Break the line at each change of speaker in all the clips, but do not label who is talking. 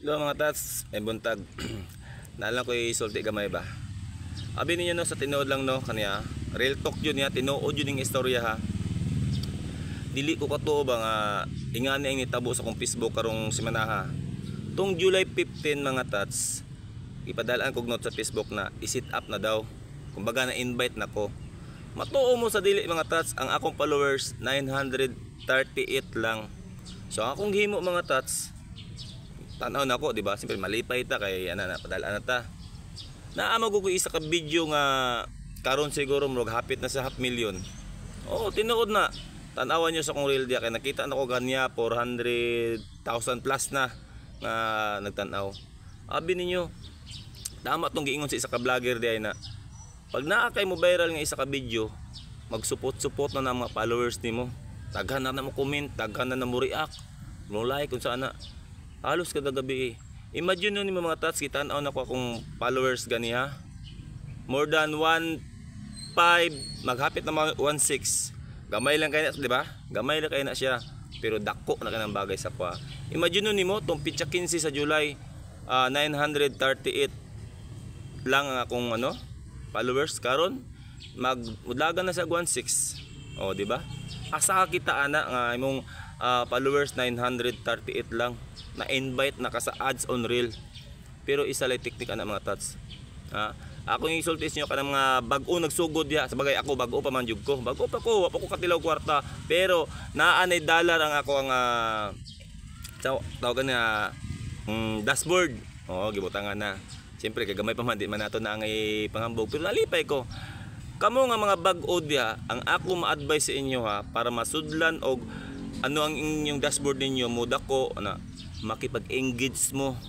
Hello mga tats, may buntag. Naalang ko isulti gamay ba. Abi ninyo no, sa tinuod lang no kaniya. Real talk yun niya, tinuod yun yung istorya ha. Dili ko katuo ba nga ingani ang nitabo sa akong Facebook karong semana ha. Tong July 15 mga tats, ipadalaan kog note sa Facebook na i-set up na daw. Kumbaga na invite na ko. Matuo mo sa dili mga tats, ang akong followers 938 lang. So ang akong gihimo mga tats, tanaw na ko, di ba? Siyempre malipay ta kay ana na padala na ta. Naamo ko isa ka video nga karon siguro murag hapit na sa half million. Oo, tinuod na. Tanawan niyo sa akong reel diya kay nakita na ko ganya 400,000 plus na nga nagtan-aw. Abi ninyo, tama tong giingon sa isa ka vlogger diay na pag naa kay mo viral nga isa ka video, magsupot-supot na na ang mga followers nimo. Daghan na na mo comment, daghan na na mo react, mo like kung saan na halos kada gabi eh. Imagine nyo ni mga tats, kita na ko akong followers gani ha. More than 1.5, maghapit na mga 1.6. Gamay lang kay na, di ba? Gamay lang kay na siya. Pero dako na kanang bagay sa kwa. Imagine nyo nimo tong pitsa 15 sa July, 938 lang ang akong ano, followers karon magudlagan na sa 1.6. Oh, di ba? Asa ka kita ana nga imong followers 938 lang, na invite na ka sa ads on reel. Pero isa lang technique ana mga tats. Ha? Ako yung isulti sa inyo kanang mga bag-o nagsugod diha. Sabagay ako bag-o pa man jud ko. Bag-o pa ko, wa pa ko katilaw kwarta. Pero naa nay dollar ang ako ang tawagan nga dashboard. Oo, gibutangan na. Siyempre kay gamay pa man, di man nato na ang ipangambog, pero nalipay ko. Kamo nga mga bag-o diha, ang ako ma-advise sa inyo ha, para masudlan og ano ang inyong dashboard ninyo mo dako na, makipag-engage mo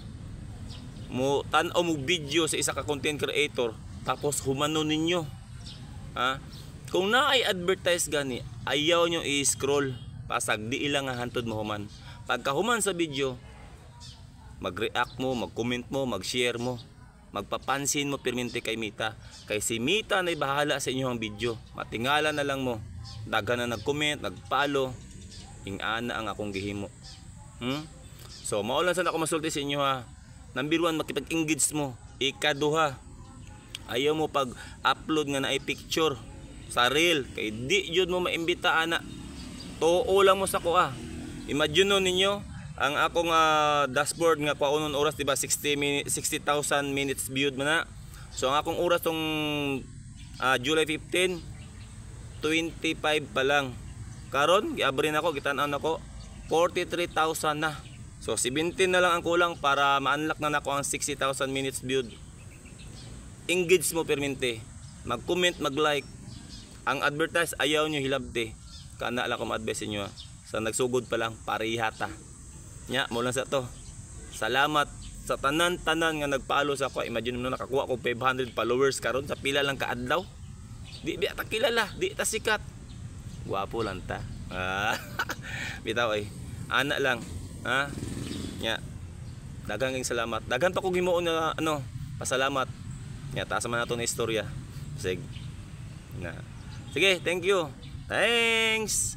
mo tan-aw mo video sa isa ka content creator, tapos humano ninyo ha. Kung naay advertise gani, ayaw nyo i-scroll, pasag di ilang nga hantod mo human. Pagkahuman sa video, mag-react mo, mag-comment mo, mag-share mo, magpapansin mo pirminti kay Mita, kay si Mita na'y bahala sa inyong video. Matingala na lang mo, daghan na nag-comment, nag-follow. Ingana ang akong gihimo. So mao lang sana ako masulti sa inyo ha. Number 1, makipag-engage mo. Ikaduha, ayaw mo pag upload nga naay picture sa reel kay di jud mo maimbita ana. Tuo lang mo sa kuha. Imagine no ninyo ang akong dashboard nga kuha oras, di ba, 60 minutes, 60,000 minutes viewed man na. So ang akong oras tong July 15, 25 pa lang. Karon giabri na ko, gitan-aw nako, 43,000 na. So 17 na lang ang kulang para ma-unlock na nako ang 60,000 minutes viewed. Engage mo permente, mag-comment, mag-like. Ang advertise ayaw nyo hilabte. Kana lang ko ma-advise inyo ha. Sa nagsugod pa lang, parihata nya mo lang sa to. Salamat sa tanan-tanan nga nagpalo sa ako. Imagine mo, nakakuha ko 500 followers karon sa pila lang kaadlaw. Di bi ta kilala, di ta sikat, gwapo lang ta. Ah, bitaw ay ana lang ha. Nya daghang kayong salamat, daghan pa kog himuon na ano, pasalamat. Nya taas man nato na istorya. Sige na, sige, thank you, thanks.